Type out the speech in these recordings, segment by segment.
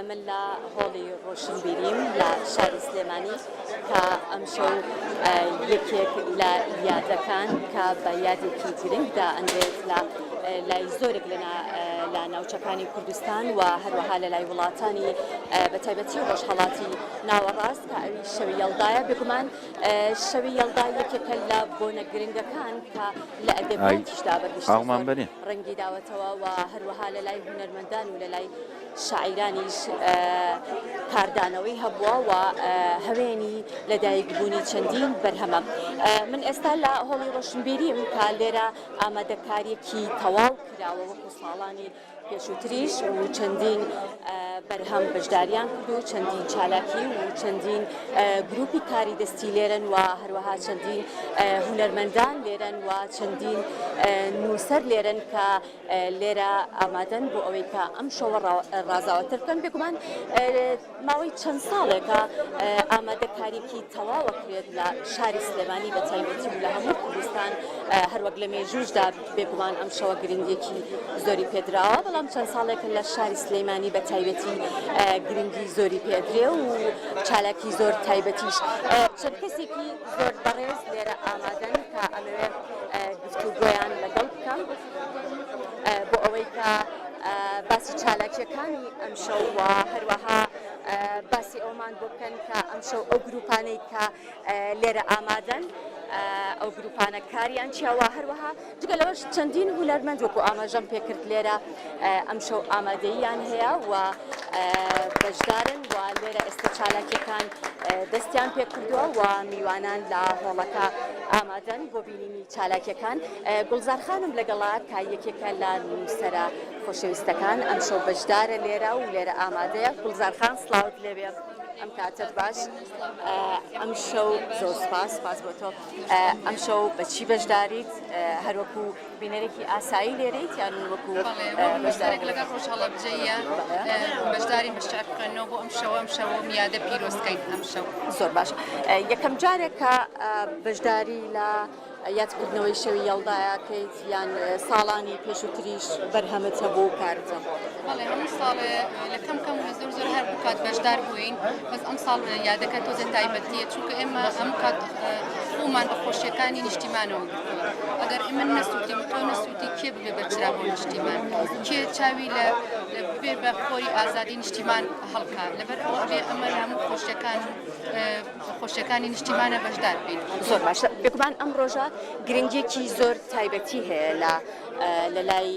من لە هۆڵی ڕۆشنبیریم لە شاری سلێمانی کە ئەمشەو یەکێک لە یادەکان کە بە یادێکی گرنگ دائەنرێت لە لای زۆرێک لە ناوچەکانی کوردستان و هەروەها لە لای وڵاتانی بە تایبەتی ڕۆژهەڵاتی ناوەڕاست کە ئەوی شەوی یەڵدایە. بێگومان شەوی یەڵدا یەکێکە لە بۆنە گرنگەکان کە لە ئای ئەدەبیاتیشدا بە گشتی ئاومان زۆر بەرێ. ڕەنگی داوەتەوە و هەروەها لە لای هونەرمەندان و لە لای شاعیرانیش کاردانەوەی هەبووە و هەوێنی لەدایکبوونی چەندین بەرهەمە. من ئێستا لە هۆڵی ڕۆشنبیریم کە لێرە ئامادەکارییەکی تەواو کراوە وەکو ساڵانی پێشووتریش و چەندین بەرهەم بەشداریان کرد و چەندین چالاکی و چەندین گروپی کاری دەستی لێرەن و هەروەها چەندین هونەرمەندان لێرەن و چەندین نووسەر لێرەن کە لێرە ئامادەن بۆ ئەوەی کە ئەم شەوە ڕازاوەتر بکەن. بێگومان ماوەی چەند ساڵێکە ئامادەکاریەکی تەواو ئەکرێت لە شاری سلێمانی بە تایبەتی و لە هەموو کوردستان، هەروەک لە مێژووشدا بێگومان ئەم شەوە گرنگیەکی زۆری پێدراوە، بەڵام چەند ساڵێکە لە شاری سلێمانی بە تایبەتی گرنگی زۆری پێدرێ و چالاکی زۆر تایبەتیش. چەند کەسێکی زۆر بەڕێز لێرە ئامادەن کە ئەمەوێ گفتوگۆیان لەگەڵ بکەم بۆ ئەوەی کە باسی چالاکیەکانی ئەمشەو و هەروەها باسی ئەومان بۆ بکەن کە ئەمشەو ئەو گروپانەی کە لێرە ئامادەن ئەو گروپانە کاریان چیاوە، هەروەها جگە لەوەش چەندین هونەرمەند وەکو ئاماژەم پێکرد لێرە ئەمشەو ئامادەییان هەیە و بەشدارن و لێرە ئێستا چالاکیەکان دەستیان پێکردووە و میوانان لە هۆڵەکە ئامادەن بۆ بینینی چالاکیەکان. گوڵزار خانم لەگەڵا کە یەکێکە لە نووسەرە خۆشەویستەکان ئەمشەو بەشدارە لێرە و لێرە ئامادەیە. گوڵزار خان سڵاوت لێبێ، ئەم کاتەت باش. ئەمشەو زۆر سپاس، سپاس بۆ تۆ. ئەمشەو بە چی بەشداریت؟ هەروەکو بینەرێکی ئاسایی لێرەیت یان وەکو بەشدارێک لەگەڵ ڕۆژ هەڵەبجەیە بەشدارین بە شعر خوێندنەوە بۆ ئەم شەوە، ئەم شەوە یادە پیرۆزکەین ئەم شەو. زۆر باش. یەکەم جارێک کە بەشداری لە یادکردنەوەی شەوی یەڵدایە کەیت یان ساڵانی پێشووتریش بەرهەمت هەبوو و کارت هەبوو؟ بەڵێ هەموو ساڵێ لە کەم کەم و لە زۆر زۆر هەر بوو کات بەشدار بووین، بەس ئەم ساڵ یادەکە تۆزێ تایبەتیە، چونکە ئێمە هەموو کات خۆمان بە خۆشیەکانی نیشتیمانەوە گرتووە. ئەگەر من نەسووتیم و تۆ نەسووتی کێ ببێ بە چرا بۆ نیشتیمان؟ کێ چاوی لە ببێ بە خۆری ئازادی نیشتیمان هەڵکا؟ لەبەر ئەوە ئەبێ ئەمە لە هەموو خۆشیەکان خۆشیەکانی نیشتیمانە بەشدار بین. زۆر باشە، بێگومان ئەم ڕۆژە گرنگیەکی زۆر تایبەتی هەیە لە لە لای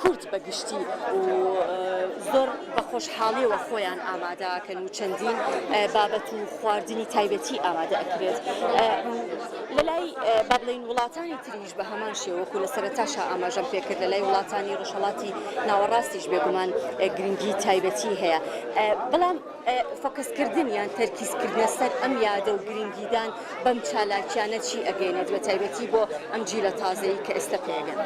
کورد بە گشتی و زۆر بە خۆشحاڵیەوە خۆیان ئامادە ئەکەن و چەندین بابەت و خواردنی تایبەتی ئامادە ئەکرێت لە لای با بڵێین وڵاتانی تریش بە هەمان شێوە وەکو لە سەرەتاشا ئاماژەم پێکرد لە لای وڵاتانی ڕۆژهەڵاتی ناوەڕاستیش بێگومان گرنگی تایبەتی هەیە بەڵام فۆکەسکردن یان تەرکیزکردنە سەر ئەم یادە و گرنگیدان بەم چالاکیانە چی ئەگەینێت بە تایبەتی بۆ ئەم جیلە تازەی کە ئێستا پێگەن؟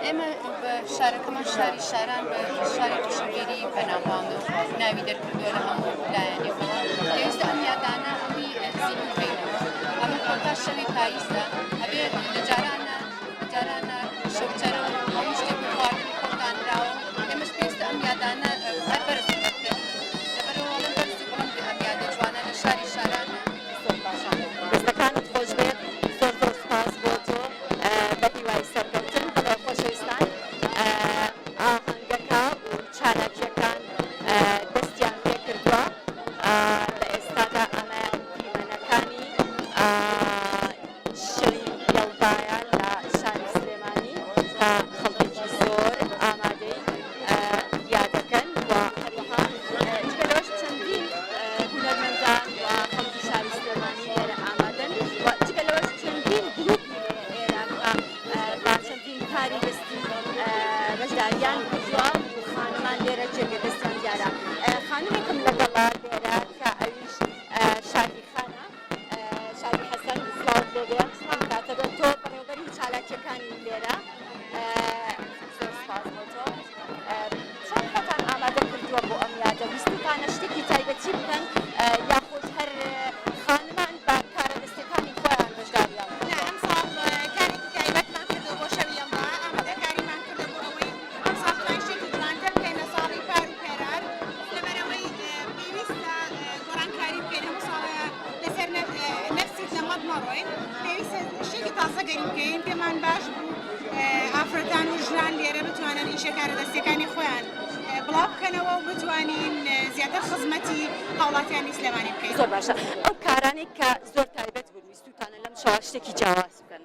ئێمە بە شارەکەمان شاری شاران بە شاری ڕۆشنبیری بەناوبانگە و ناوی دەرکردووە لە هەموو لایەنێکەوە. پێویستە ئەم یادانە هەمووی زیندوو بکەینەوە. ئەمە کۆتا شەوی پاییزە، ئەبێ لە جارانە جارانە شەوچەرە و هەموو شتێک و خواردنی خۆش دانراوە. ئێمەش پێویستە ئەم یادانە هەر بەرز بکەین. لەبەرئەوە ئەڵێم بەرز و بڵند بێ ئەم یادە جوانە لە شاری شارانە. زۆر باشە دەستەکانت خۆش بێت زۆر زۆر سوپاس بۆ تۆ بە هیوای سەرکەوتن. بەڵێ خۆشەویستان ئاهەنگەکە و چالاکیەکان دەستیان پێکردووە لە ئێستادا ئەمە دیمەنەکانی شەوی یەڵدایە لە شاری سلێمانی کە خەڵکێکی زۆر ئامادەی یادەکەن و هەروەها جگە لەوەش چەندین هونەرمەندان و خەڵکی شاری سلێمانی لێرە ئامادەن و جگە لەوەش چەندین گروپی ئێرە کە بە چەندین کاری دەستی بەشداریان کردووە و خانمان لێرە جێگە دەستیان دیارە. خانمێکم لەگەڵە لێرە کە ئەویش شادی خانە. شادی حەسەن سڵاوت لێبێ ئەم کاتە بێت تۆ بەڕێوبەری چالاکیەکانی لێرە زۆر سپاس بۆ تۆ چۆن خۆتان ئامادە کردووە بۆ ئەم یادە ویستوتانە شتێکی تایبەتی بکەن یاخود هەر خانمان بە کارە دەستەکانی خۆیان بەشداریان نا ئەمساڵ کارێکی تایبەتمان کردووە بۆ شەوی یەڵدا ئامادەکاریمان کردووە بۆ ئەوەی ئەمساڵ توانین شتێکی جوانتر بکەین لە ساڵی پار و پێرار. ئیشە کارە دەستیەکانی خۆیان بڵاو بکەنەوە و بتوانین زیاتر خزمەتی هاوڵاتیانی سلێمانی بکەین. زۆر باشە ئەو کارانەی کە زۆر تایبەت بوون ویستوتانە لەم شەوە شتێکی جیاواز بکەن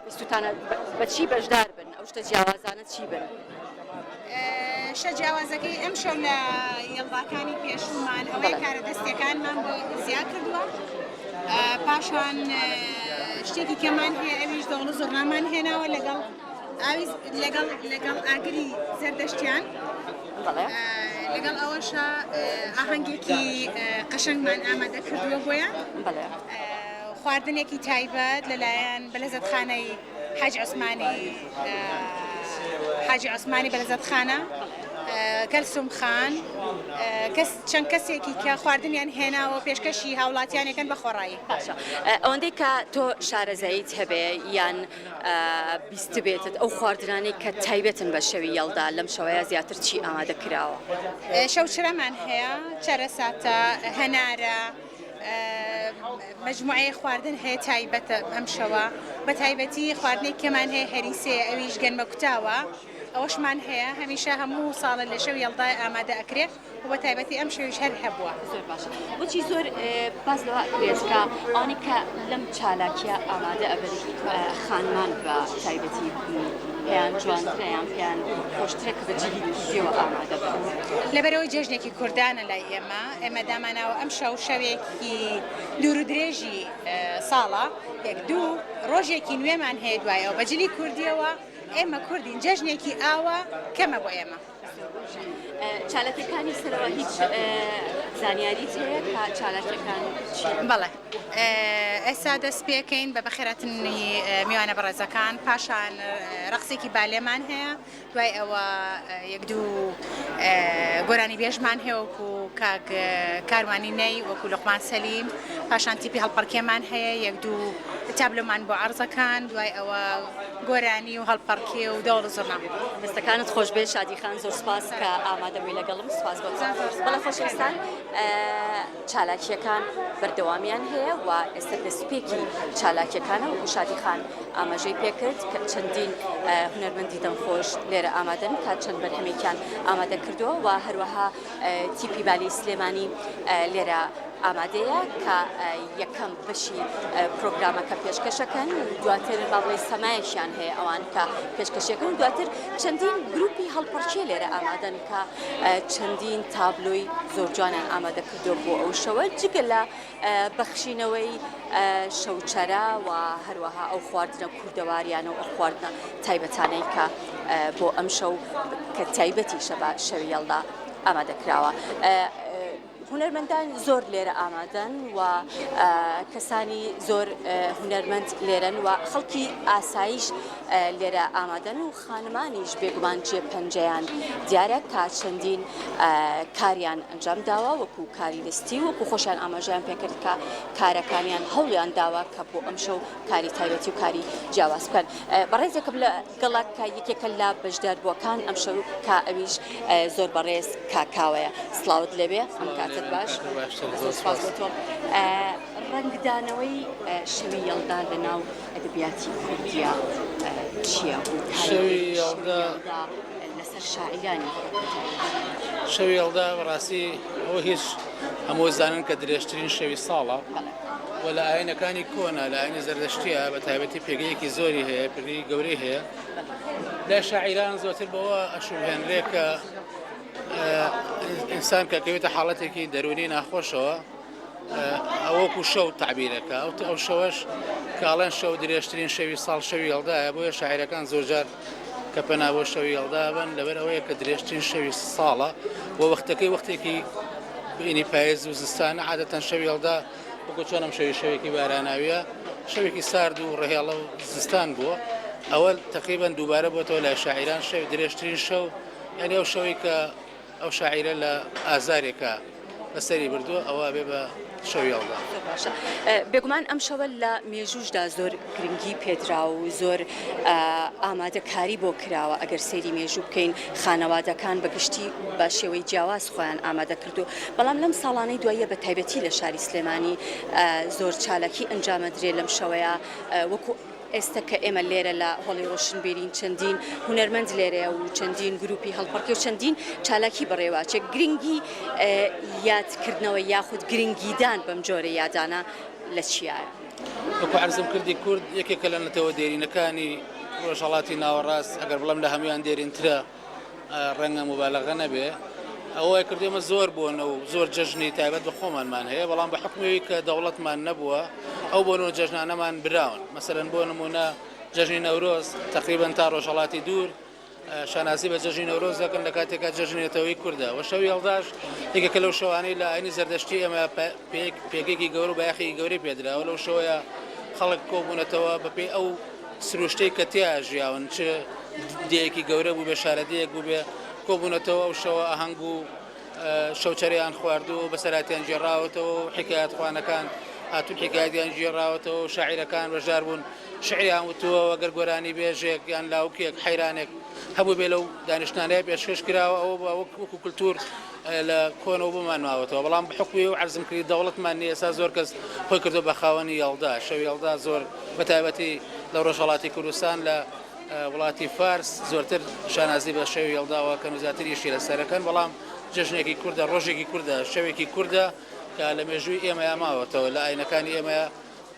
ویستوتانە بە چی بەشدار بن ئەو شتە جیاوازانە چی بن؟ شتە جیاوازەکەی ئەمشەو لە یەڵداکانی پێشوومان ئەوەیە کارە دەستیەکانمان بۆ زیاد کردووە پاشان شتێکی کەمان هەیە ئەویش دەوڵ و زڕنامان هێناوە لەگەڵ ئاوی لەگەڵ لەگەڵ ئاگری زەردەشتیان لەگەڵ ئەوەشا ئاهەنگێکی قەشەنگمان ئامادە کردووە بۆیان خواردنێکی تایبەت لەلایەن بەلەزەتخانەی حاجی عوسمانی حاجی عوسمانی بەلەزەتخانە کەلسوم خان کەس چەند کەسێکی کە خواردنیان هێناوە پێشکەشی هاوڵاتیانەکەن بە خۆڕایی. باشە ئەوەندەی کە تۆ شارەزاییت هەبێ یان بیستبێتت ئەو خواردنانەی کە تایبەتن بە شەوی یەڵدا لەم شەوەیە زیاتر چی ئامادە کراوە؟ شەوچرەمان هەیە، چەرەساتە، هەنارە، مەجموعەیەک خواردن هەیە تایبەتە ئەم شەوە، بە تایبەتی خواردنێک کەمان هەیە هەریسەیە ئەویش گەنمە کوتاوە ئەوەشمان هەیە هەمیشە هەموو ساڵە لە شەوی یەڵدا ئامادە ئەکرێ. و بە تایبەتی ئەم شەویش هەر هەبووە. زۆر باشە بۆچی زۆر باس لەوە ئەکرێت کە ئەوانەی کە لەم چالاکیە ئامادە ئەبن خانمان بە تایبەتی پێیان جوانترە یان پێیان خۆشترە کە بە جلی کوردیەوە ئامادە بن؟ لەبەرئەوەی جەژنێکی کوردانە لای ئێمە، ئێمە داماناوە ئەم شەو شەوێکی دوور و درێژی ساڵە، یەک دوو ڕۆژێکی نوێمان هەیە دوای ئەوە بە جلی کوردیەوە، ئێمە کوردین جەژنێکی ئاوا کەمە بۆ ئێمە. چالاکیەکانی سەرەوە هیچ زانیاریت هەیە کە چالاکیەکان چین؟ بەڵێ ئێستا دەست پێکەین بە بەخێراتنی میوانە بەڕێزەکان پاشان ڕەقسێکی بالێمان هەیە دوای ئەوە یەک دوو گۆرانی بێژمان هەیە وەکو کاک کاروانی نەی وەکو لوقمان سەلیم پاشان تیپی هەڵپەڕکێمان هەیە یەک دوو تابلۆمان بۆ عەرزەکان دوای ئەوە گۆرانی و هەڵپەڕکێ و دەوڵ و زوڕنا. دەستەکانت خۆشبێت شادی خان زۆر سوپاس کە ئامادە بووی لەگەڵم سوپاس بۆ تۆ. بەڵێ خۆشەویستان چالاکییەکان بەردەوامیان هەیە و ئێستا دەستپێکی چالاکییەکانە و شادی خان ئاماژەی پێکرد کە چەندین هونەرمەندی دەنگخۆش لێرە ئامادەن کە چەند بەرهەمێکیان ئامادە کردووە و هەروەها تیپی بالی سلێمانی لێرە ئامادەیە کە یەکەم بەشی پرۆگرامەکە پێشکەشەکەن و دواتر با بڵێ سەمایەکیان هەیە ئەوان کە پێشکەشەکەن و دواتر چەندین گروپی هەڵپەڕکێ لێرە ئامادەن کە چەندین تابلۆی زۆر جوانیان ئامادە کردووە بۆ ئەو شەوە جگە لە بەخشینەوەی شەوچەرە و هەروەها ئەو خواردنە کوردەواریانە و ئەو خواردنە تایبەتانەی کە بۆ ئەم شەو کە تایبەتیشە بە شەوی یەڵدا ئامادە کراوە. هونەرمەندان زۆر لێرە ئامادەن و کەسانی زۆر هونەرمەند لێرەن و خەڵکی ئاساییش لێرە ئامادەن و خانمانیش بێگومان جێ پەنجەیان دیارە کە چەندین کاریان ئەنجام داوە وەکو کاری دەستی وەکو خۆشیان ئاماژەیان پێکرد کە کارەکانیان هەوڵیان داوە کە بۆ ئەمشەو کاری تایبەتی و کاری جیاواز بکەن. بەڕێزێکم لە گەڵە کە یەکێکە لە بەشداربووەکان ئەمشەو کە ئەویش زۆر بەڕێز کاک کاوەیە. سڵاوت لێبێ، ئەم کاتەت باش. زۆر سوپاس بۆ تۆ. ڕەنگدانەوەی شەوی یەڵدا لە ناو ئەدەبیاتی کوردییە چییە و شەوی کاریگەری شەوی یەڵدا یەڵدا لەسەر شاعیرانی کورد بە تایبەتی؟ شەوی یەڵدا بەڕاستی ئەوە هیچ هەموو زانن کە درێژترین شەوی ساڵە. بەڵێ. و لە ئاینەکانی کۆنا لە ئاینی زەردەشتیە بە تایبەتی پێگەیەکی زۆری هەیە پێگەی گەورەی هەیە لای شاعیران زۆرتر بەوە ئەشوبهێنرێ کە ئینسان کە کەوێتە حاڵەتێکی دەروونی ناخۆشەوە ئەوەکو شەو تعبیرەکە ئەو ئەو شەوەش کاڵێن شەو درێژترین شەوی ساڵ شەوی یەڵدایە بۆیە شاعیرەکان زۆرجار کە پەنا بۆ شەوی یەڵدا بن لەبەر ئەوەیە کە درێژترین شەوی ساڵە و وەختەکەی وەختێکی بینی پایز و زستانە عادەتەن شەوی یەڵدا وەکو چۆن ئەم شەوی شەوێکی باراناویە شەوێکی سارد و ڕەهێڵە و زستان بووە ئەوە تقریبا دووبارە بۆتەوە لای شاعیران شەو درێژترین شەو یعنی ئەو شەوەی کە ئەو شاعیرە لە ئازارێکا بەسەری بردووە ئەوە ئەبێ بە شەوی یەڵدا. زۆر باشە. بێگومان ئەم شەوە لە مێژووشدا زۆر گرنگی پێدراوە و زۆر ئامادەکاری بۆ کراوە، ئەگەر سەیری مێژوو بکەین خانەوادەکان بە گشتی بە شێوەی جیاواز خۆیان ئامادە کردووە، بەڵام لەم ساڵانەی دواییە بە تایبەتی لە شاری سلێمانی زۆر چالاکی ئەنجامەدرێ لەم شەوەیا وەکو. ئێستە کە ئێمە لێرە لە هۆڵی ڕۆشنبیرین چەندین هونەرمەند لێرەیە و چەندین گروپی هەڵپەڕکێ و چەندین چالاکی بەڕێوەچێ، گرنگی یادکردنەوە یاخود گرنگیدان بەم جۆرە یادانە لە چیایە؟ وەکو عەرزم کردی کورد یەکێکە لە نەتەوە دێرینەکانی ڕۆژهەڵاتی ناوەڕاست، ئەگەر بڵێم لە هەموویان دێرینترە ڕەنگە موبالەغە نەبێ. ئەوە وای کردووە ئێمە زۆر بۆنە و زۆر جەژنی تایبەت بە خۆمانمان هەیە، بەڵام بە حوکمی ئەوەی کە دەوڵەتمان نەبووە ئەو بۆنە و جەژنانەمان براون. مەسەلەن بۆ نموونە جەژنی نەورۆز تەقریبەن تا ڕۆژهەڵاتی دوور شانازی بە جەژنی نەورۆز دەکەن لە کاتێکا جەژنی نەتەوەی کوردە و شەوی یەڵداش یەکێکە لەو شەوانەی لە ئاینی زەردەشتی ئێمە پێگەیەکی گەورە و بایەخێکی گەورەی پێدراوە لەو شەوەیە خەڵک کۆبوونەتەوە بەپێی ئەو سروشتەی کە تیا ژیاون چ دێیەکی گەورە بووبێ شارەدێیەک بووبێ کۆبوونەتەوە ئەو شەوە ئاهەنگ و شەوچەرەیان خواردووە و بەسەرهاتیان گێڕاوەتەوە و حیکایەتخوانەکان هاتوون حیکایەتیان گێڕاوەتەوە و شاعیرەکان بەشدار بوون شعریان وتووە و گەر گۆرانی بێژێک یان لاوکێک حەیرانێک هەبووبێ لەو دانیشتنانەیە پێشکەش کراوە ئەوە بە وەک وەکو کولتوور لە کۆنەوە بۆمان ماوەتەوە بەڵام بە حوکمی و عەرزم کردی دەوڵەتمان نییە ئێستا زۆر کەس خۆی کردووە بە خاوەنی یەڵدا شەوی یەڵدا زۆر بە تایبەتی لە ڕۆژهەڵاتی کوردستان لە وڵاتی فارس زۆرتر شانازی بە شەوی یەڵداوە کەن و زیاتر ئیشی لەسەرەکەن بەڵام جەژنێکی کوردە ڕۆژێکی کوردە شەوێکی کوردە کە لە مێژووی ئێمەیا ماوەتەوە لە ئاینەکانی ئێمەیا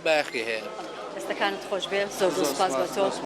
بایەخی هەیە. دەستەکانت خۆش بێ زۆر زۆر سوپاس بۆ تۆ.